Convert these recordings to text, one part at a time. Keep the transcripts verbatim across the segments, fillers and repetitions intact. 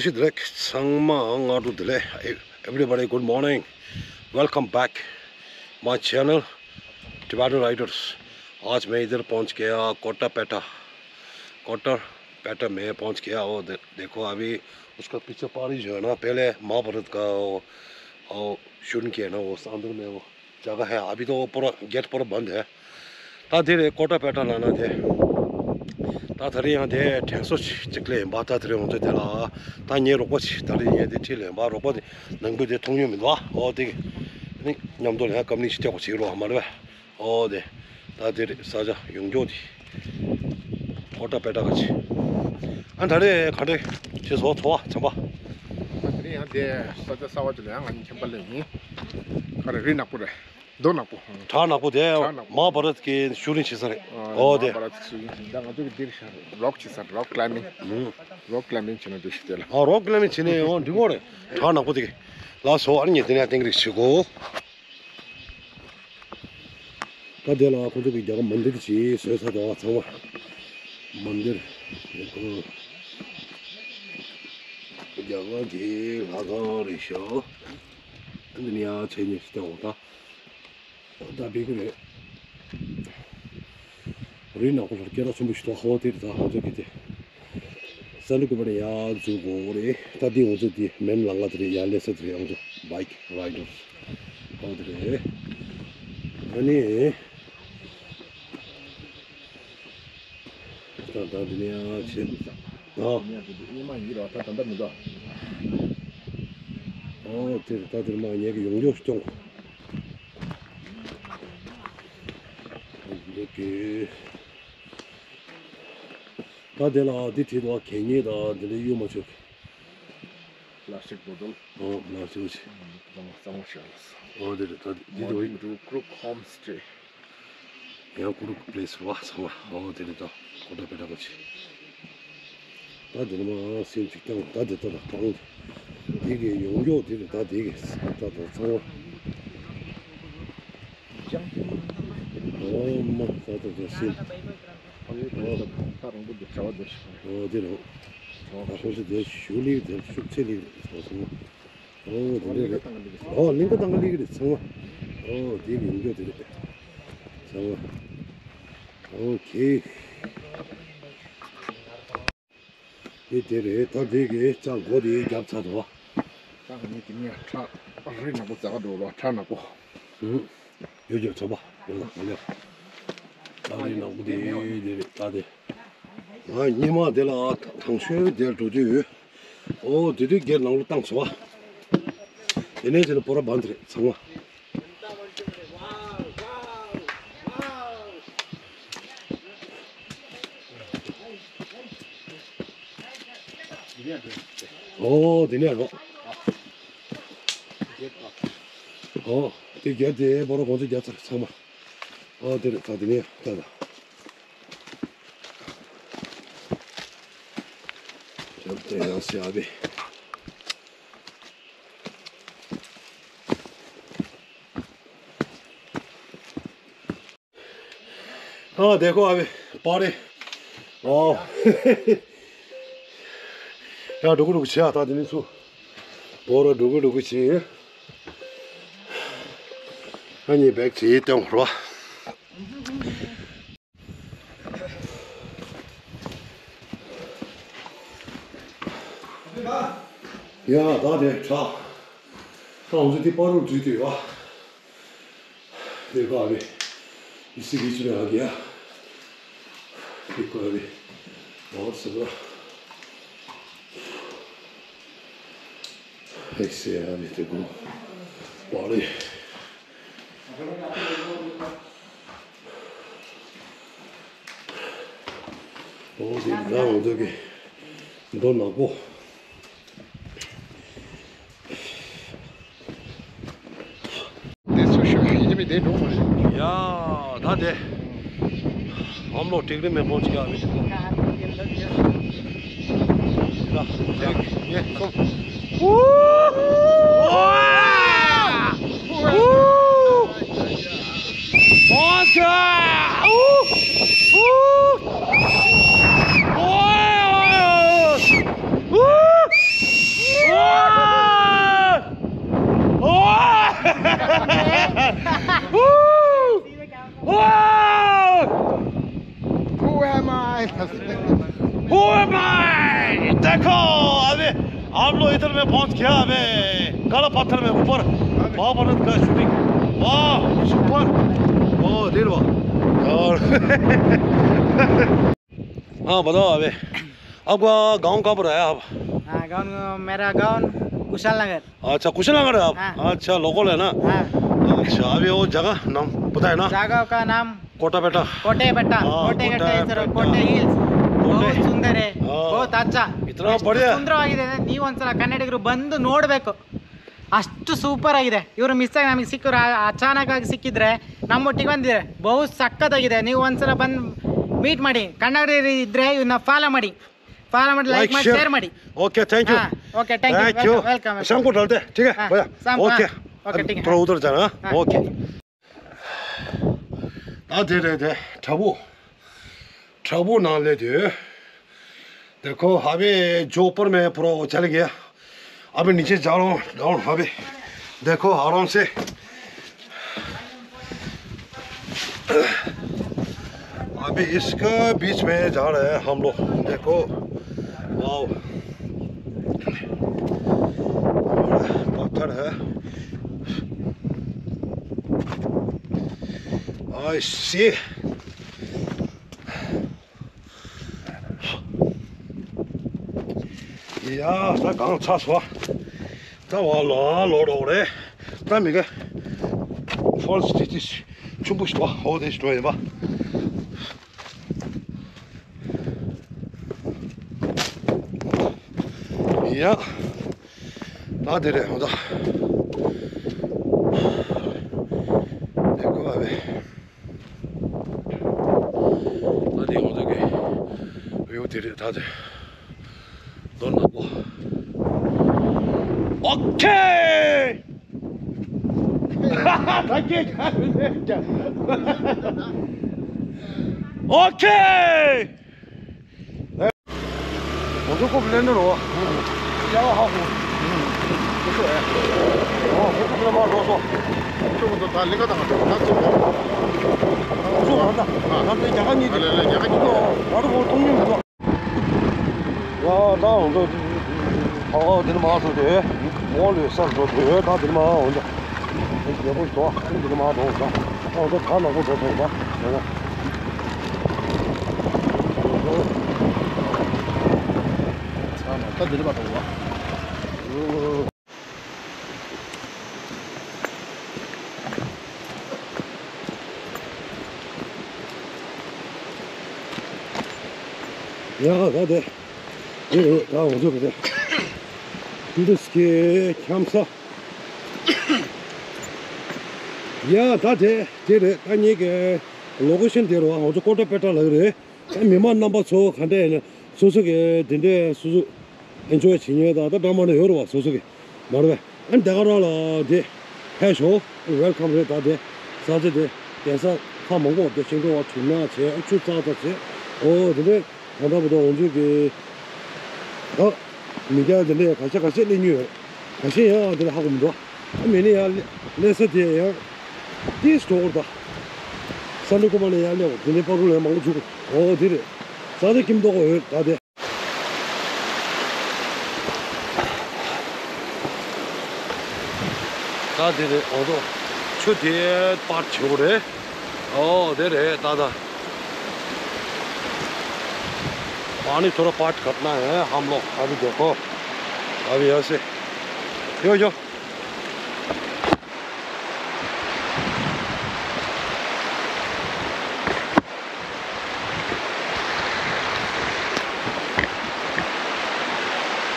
ཞིག་བདེ་ལེགས། ཚང་མ་སྔ་དྲོ་བདེ་ལེགས། Everybody, good morning. Welcome back my channel, Tibetan Riders. आज मैं इधर पहुंच गया, कोटा पेटा। कोटा पेटा में पहुंच गया। वो दे, देखो, अभी उसका पीछे पहाड़ी जो है ना, पहले महाभारत का वो, वो शुरू किया ना, वो अंदर में वो जगह है। अभी तो वो पूरा गेट पूरा बंद है। ད་དེ་རེད། ཀོ་ཊ་པེ་ཊ་ལ་ན་དེ། ད་ད་རེས་ཡང་དེ་དྲན་གསོ་ཅིག་ལས་ཡིན་པ། ད་དེ་རེད། འོང་ཚོད་དེ་ལ། ད་ངའི་རོགས་པ་ཅིག་ད་རེས་ངས་དེ་ཁྲིད་ལས་ཡིན་པ། རོགས་པ་དེ་ནང་པོ་དེ་མཐོང་མྱོང་མི་འདུག་ཨ། ཨོ་དེ་ནི་མཉམ་དུ་ལ་ཡང་ཀམ་ནི་ཅིག་སྟེགས་པ་བྱེད་རོགས་མ་རེད་པས། ཨོ་དེ། ད་དེ་རེད། ས་ཆ་ཡོངས་རྫོགས་དེ། ཀོ་ཊ་པེ་ཊ་ག་ཅིག་ཨ་ད་རེས་ག་འདྲས་ཞེས་སོགས་ཚོར་བ་བྱམས་པ། ད་དེ་རིང་ཡང་དེ་ས་ཆ་གསར་པ་ཅིག་ལ་ཡང་ང་གཉིས་ཁྱིམ་པ་ལ་ཡིན། ག་རེ་རི་ནག་པོ་རེད། རྡོ་ནག་པོ། བྲག་ནག་པོ་དེ། བྲག་ནག་པོ། མ་ཧཱ་བྷ་རཏ་གི་ཤུ་རིང་བྱེད་ས་རེད། ཨོ་དེ། མ་ཧཱ་བྷ་རཏ་གི་ཤུ་རིང་བྱེད། ད་ང་ཚོ་གི་འདིར་ཤར་རོག་བྱེད་ས་རོག་ཀི་ལའི་མིང་། ཨུ། རོག་ཀི་ལའི་མིང་བྱེད་ན་འདུག་ཤག་དེ་ལ། ཨ་རོག་ཀི་ལའི་མིང་བྱེད་ནས་ཡང་འགྲིག་གོ་རེད། བྲག་ནག་པོ་དེ་གི། ལགས་སོ། ཨ་ནི་ངས་དེ་ནས་སྟེང་རིག་བྱེད་གོ། ད་དེ་ལ་ཁོ་ཚོ་གི་རྒྱ་གར་མན་དིར་ཅིག་བཟོས་ཚར་འདུག་ཨ། ཚང་མ་མན་དིར། རྒྱ་གར་གི་ལྷ་ཁང་རེད་ཤག་འདི་ནས་ཡར་ཆེ་ཉེ་ཞིག་བལྟ་འོང་ད། ད་བི་གི་རེད། རི་ནག་པོ་ལ་སྐད་གྲགས་ཆེན་པོ་ཞིག་འདུག་ཧོ་དེ་རེད། ད་ང་ཚོ་གི་དེ། སན་ཀུ་པ་ནས་ཡར་འཛུལ་དགོས་རེད། ད་འདི་ང་ཚོ་འདི་མེན་ལམ་ཁ་དེ་རེད། ཡར་སླེབས་ས་དེ་རེད། ང་ཚོ་བྷའིཀ་རའི་ཌར་ཧོ་དེ་རེད། ཨ་ནི། ད་ད་འདི་ནས་ཡར་ཕྱིན། ཨ། ཉི་མ་ཡིན་ར་ད་ད་ལྟ་མི་འདུག་ཨོ་དེ་རེད། ད་དེར་མ་ཉལ་གི་ཡོང་རྒྱུ་སྐྱོང་། འདི་གི། ད་དེ་ལ་འདི་བྲིས་འདུག་གད་སྙིགས་དང་འདི་འདྲའི་གཡུག་མ་བྱུང་། Plastic bottle. ཨོ་ལགས་སོ། གཙང་མ་གཙང་མ་ཞིག་ལ། ཨོ་དེ་རེད། ད་འདི་འདུག Morning to Kuruk Homestay. ཡང་ཀུ་རུ་ཀི་པི་ལེ་སི་རེད་པ། ཚང་མ། ཨོ་དེ་རེད། ད་ཀོ་ཊ་པེ་ཊ་ག་ཅིག་ད་དེ་ནས་མར་སེམས་ཅིག་བཏང་། ད་དེ་ལྟ་ལ་སྤང་། དེ་གི་ཡོང་རྒྱུ་དེ་རེད། ད་དེ་གི་ད་ད་ཚང་མ། ཨོ་མ་ད་ད་ད་སེམས། ཨོ་ད་རང་པོ་དེ་བྱ་བ་དེ་ཞིག་ཨོ་དེ་རེད། ད་ཁོ་ཚོ་དེ་ཞུ་ལིག་དེ་ཤུགས་ཆེ་ལིག་ཚང་མ། ཨོ་དེ་འདྲ་རེད། ཨོ་གླིང་ག་དང་ག་ལིག་རེད་ཚང་མ། ཨོ་དེ་ཡོང་རྒྱུ་དེ་རེད། ཚང་མ། ཨོ་ཁེ། དེ་དེ་རེད། ད་དེ་གི་ལྕགས་སྒོ་དེ་བརྒྱབ་ཚར་འདུག་ད་ང་གཉིས་དེ་ནས་ཁྲ་རི་ནག་པོ་འཛེག་ག་འགྲོ་རོགས། ཁྲ་ནག་པོ། ཨུ། ཡོད་ཡོད་ཚོད་པ་ཡོད་ལ་ཡོད་ལ། ད་རི་ནག་པོ་དེ་དེ་རེད། ད་དེ། ང་ཉི་མ་དེ་ལ་དང་ཤོས་དེར་འགྲོ་རྒྱུ་ཡོད། ཨོ་དེ་དུས་སྒེར་ནང་ལ་བཏང་སོང་བ། དེ་ནས་དེ་ལ་པོ་ར་བན་དེ་རེད་ཚང་མ། ཨོ་དེ་ནས་རོ། ཨོ་དེ་རྒྱ་དེ་པོ་ར་གོང་ཚོ་རྒྱ་ཚར་ཚང་མ། ཨོ་དེ་རེད། ད་དེ་ནས་ད་ད། हाँ, देखो अभी पानी। वाह। ཡ་འགྲོ་གི་འགྲོ་གི་བྱེད་ཨ། ད་དེ་ནས་ཚུར་བོ་ར་འགྲོ་གི་འགྲོ་གི་བྱེད། ཨ་ནི་བེག་དེ་སྟོན་དགོས་རེད་པ། ཡ་ད་དེ་དྲག་ད་ང་ཚོ་དེ་པར་རུ་འཛུལ་དུས་པ། དེ་ག་རེད། ཨི་སི་གི་ཅི་རེད་ཨ་གི་ཡ། དེ་ག་རེད། ཨོ་སི་ར། ཨེ་སི་ཨ་རེད་དེ་གོ། པ་རེད། ཨོ་དེ་ད་འོ་དེ་གི་རྡོ་ནག་པོ། དེ་ཚོ་ཤོད་ཡིན་མི་དེ་འགྲོ་མ་རེད། ཡ་ད་དེ། ཨམ་ལོ་ཏིག་རི་མེ་བོ་ཅིག་ཡ་མི་ཅིག་གོ། ཡ་དེ་ངས་སོང་། हम लोग इधर में पहुंच गया अबे, काला पत्थर में ऊपर, महाभारत का शूटिंग। वाह, सुपर। ओ, दिल वाह। और हाँ, बताओ अबे, आपका गांव कहाँ पर है आप? हाँ, गाँव, मेरा गाँव कुशल नगर। अच्छा, कुशल नगर है आप? हाँ। अच्छा, लोकल है ना? हाँ। अच्छा, अभी वो जगह नाम पता है ना? जगह का नाम कोटा बेटा। कोटे बेटा, हाँ, कोटे कोटा बेटा, इधर बेटा। कोटे हिल्स। कोटे। बहुत सुंदर है, हाँ। बहुत अच्छा। इतना बढ़िया। ಸುಂದರವಾಗಿದೆ, ನೀವು ಒಂದ್ಸಲ ಕನ್ನಡಿಗರು ಬಂದು ನೋಡ್ಬೇಕು. ಅಷ್ಟು ಸೂಪರ್ ಆಗಿದೆ. ಇವರು ಮಿಸ್ ಆಗಿ ನಮಗೆ ಸಿಕ್ಕರು, ಆ-, ಅಚಾನಕ್ ಆಗಿ ಸಿಕ್ಕಿದ್ರೆ ನಮ್ಮೊಟ್ಟಿಗೆ ಬಂದಿದ್ದಾರೆ. ಬಹು ಸಖತ್ತಾಗಿದೆ. ನೀವು ಒಂದ್ಸಲ ಬಂದು ಮೀಟ್ ಮಾಡಿ, ಕನ್ನಡಿಗರು ಇದ್ರೆ ಇವನ್ನ ಫಾಲೋ ಮಾಡಿ, ಫಾಲೋ ಮಾಡಿ, ಲೈಕ್ ಮಾಡಿ, ಶೇರ್ ಮಾಡಿ. Okay, thank you. हाँ, okay, thank you. Welcome, welcome. शाम को डालते हैं, ठीक है भैया? शाम को, ओके। हाँ, ओके, ठीक है। थोड़ा उधर जाना। हाँ, ओके। हाँ, दे, दे, दे। ठबू। ठबू ना ले दे। देखो, अभी जो ऊपर में पूरा वो चल गया। अभी नीचे जा रहा हूँ, डाउन। अभी देखो, आराम से। अभी इसका बीच में जा रहे हैं हम लोग। देखो, वाओ, पत्थर है। I see. ཡ། ད་གང་ཚ་སོ། ད་བ་ལ་ལོ་རོ་རེ། ད་མི་ག་ཕོལ་སི་ཏི་ཏི་ཆུང་པོ་ཞིག་འོ་དེ་ཞིག་འགྲོ་ཡིན་པ། ཡ། ད་དེ་རེད་འོ་ད། དེ་གོ་བ་བས། ད་དེ་འོ་ད་གི་ཡོ་དེ་རེད་ད་དེ། དོ་ནག་པོ། ཨོ་ཁེ། ད་སྐད་ཆ་རེད་ཀྱང་། ཨོ་ཁེ། ང་ཚོ་ཀོ་པི་ལེན་ནོ་རོ། ཡ་ཧ་ཧོ། ཁོ་ཚོ་ཨེ། ཨོ་ཁོ་ཚོ་ཕྱི་ལ་མར་འགྲོ་སོང་། ཁོ་ཚོ་ད་ལིང་ག་དང་ང་ཚོ་ང་ཚོ་ང་ཚོ་ང་ཚོ་རྒྱ་གར་གཉིས་ཀྱི། ཨ་ལེ་ལེ་རྒྱ་གར་གཉིས་ཀྱི། ང་ཚོ་ཁོ་མཐོང་མྱོང་མི་འདུག་ཡ་ད་ང་ཚོ་ཧ་ཧ་དེ་ནས་མར་འགྲོ་དེ། ཨོ་ལེ་སར་འགྲོ་དེ་ད་དེ་ནས་མར་འོང་ད། རྒྱལ་པོ་ཞིག་འདུག་དེ་ནས་མར་འགྲོ་ད། ང་ཚོ་ད་ནག་པོ་འགྲོ་སོང་ད། ད་འདི་ནས་མར་འགྲོ་བ། ཡ་ད་དེ། དེ་རེད་ད་ང་ཚོ་རེད་དེ། ཏུ་རུ་སྐྱེ་འཁྱམ་ས། ཡ་ད་དེ་དེ་རེད་ད་ངེད་ཀྱི་ལོ་ཀེ་ཤན་དེ་རེད་བ། ང་ཚོ་ཀོ་ཏ་པེ་ཏ་ལ་རེད། ཨ་མི་མང་རྣམ་པ་ཚོ་ག་འདྲ་ཡིན་ན་སོ་སོ་གི་དེ་འདྲའི་སོ་སོ་ཨེན་ཇོའི་བྱེད་མཁན་དང་ད་འདྲ་མ་འདྲ་ཡོད་རེད་བ། སོ་སོ་གི་མ་རེད་པས། ཨ་ནི་དེ་ག་རང་ལ་དེ་ཕེབས་ཤོག་ཝེལ་ཀམ་རེད། ད་དེ་ས་ཆ་དེ་གདན་ས་ཁག་མང་པོ་དེ་ཤིང་ཏོག་བ་དྲིལ་ནག་བྱས་ཆུ་ཙག་ཙག་བྱས། ཨོ་དེ་འདྲའི་ད་ལྟ་བར་དུ་ང་ཚོའི་གི་ད་མི་སྐྱ་དེ་འདྲས་ག་ཤ་ག་ཤ་སླེབས་མྱོང་ཡོད། ག་ཤ་ཡང་དེ་ལ་ཧ་གོ་མི་འདུག་ཨ་མི་ནི་ཡང་སླེབས་ས་དེ་ཡང་ཏིས་སྟོར་ད། ས་འདྲ་ཁོ་པ་ལ་ཡང་སླེབས་དེ་འདྲའི་པ་རུ་ལ་མང་པོ་བྱུང་། ཨོ་དེ་རེད། ས་དེ་ཁྱིམ་ཐོག་ག་ཡོད་ད་དེ། ད་དེ་རེད། འོ་དོ། ཆུ་དེ་པར་བྱེད་དགོས་རེད། ཨོ་དེ་རེད་ད་ད། पानी थोड़ा पाट करना है हम लोग। अभी देखो, अभी यहाँ से यो यो।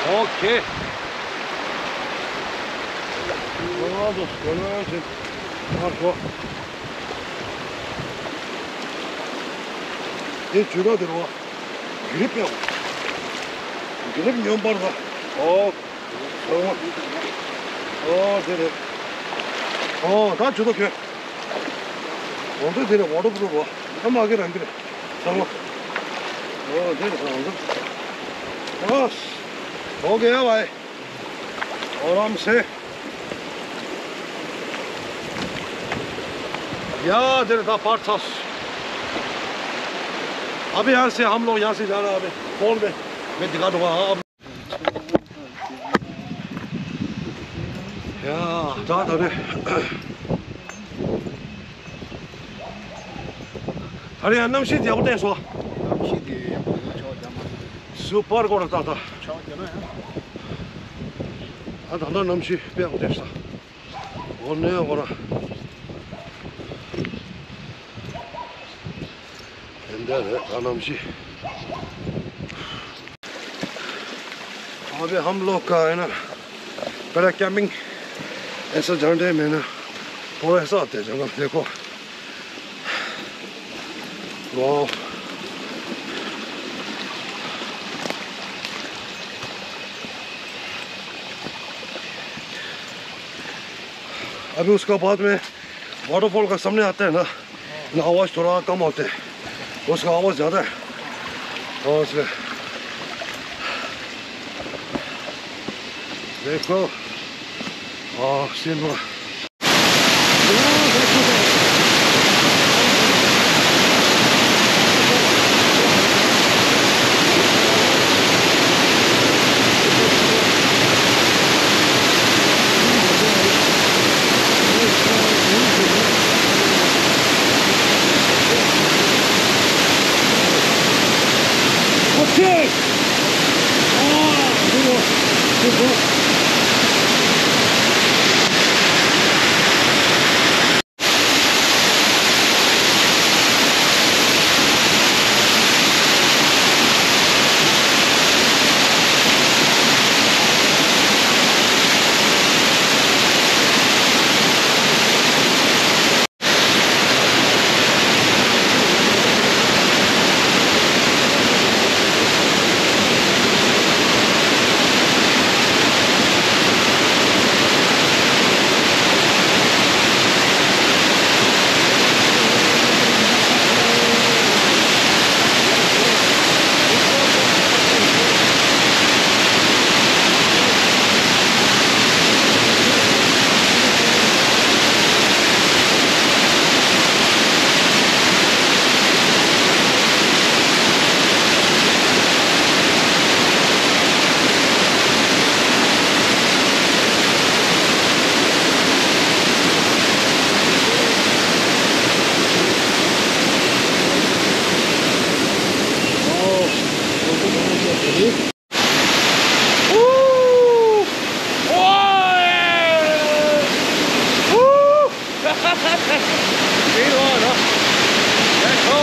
ओके। དེ་ཇུས་ལ་དེ་རུ་བ། གི་རིབ་ཡོད། གི་རིབ་སྨྱོན་པར་བ། ཨོ། ཨོ་དེ་རེད། ཨོ་ད་ཇུས་ལ་གྱོད། འོ་ཚོད་དེ་རེད། ཝ་ཊར་པུ་རུབ་བ། ཨ་མ་གི་རང་གི་རེད། ཚང་མ། ཨོ་དེ་རེད་ཚང་མ། ཨོ། ཨོ་ཀེ་བའི། आराम से। या तेरे दा पार्थ सास। अब यहाँ से हम लोग यहाँ से जा रहे हैं अभी। कौन में? मैं दिखा दूंगा। हाँ, अब ཡ། ད་ད་རེད། ད་རེད་ཡ། གནམ་གཤིས་དེ་ཡག་པོ་བསྟན་སོང་། གནམ་གཤིས་དེ་ཡག་པོ་འདུག་ཆོག་རྒྱ་མ། སུ་པར་གོ་ར་ད་ད། ཆོག་རྒྱ་མ་ཡ། ད་ད་ད་གནམ་གཤིས་དཔེ་ཡག་པོ་བསྟན་སོང་། འོ་ནས་འོ་ར། དེ་འདྲ་རེད་ད་གནམ་གཤིས། अभी हम लोग का है ना, पहला कैंपिंग ऐसा झंडे में ना, थोड़ा ऐसा आते हैं जंगल, देखो। वाह। अभी उसका बाद में वाटरफॉल का सामने आते हैं ना, ना आवाज़ थोड़ा कम होते हैं, उसका आवाज़ ज़्यादा है। और उसमें देखो, हाँ, सीन हुआ। देखो,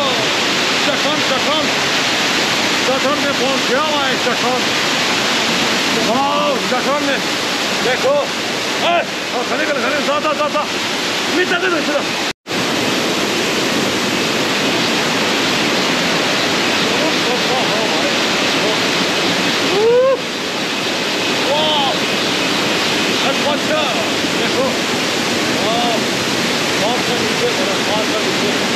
जखन, जखन, जखन में पहुंच गया हूँ, जखन। वाओ, जखन में। देखो। ए, ओ, खड़े कर, खड़े, जा, जा, जा, जा। मी चलते थे, चलो। वाह! अच्छा, देखो। वाह! पाँच सौ नीचे करो, पाँच सौ नीचे।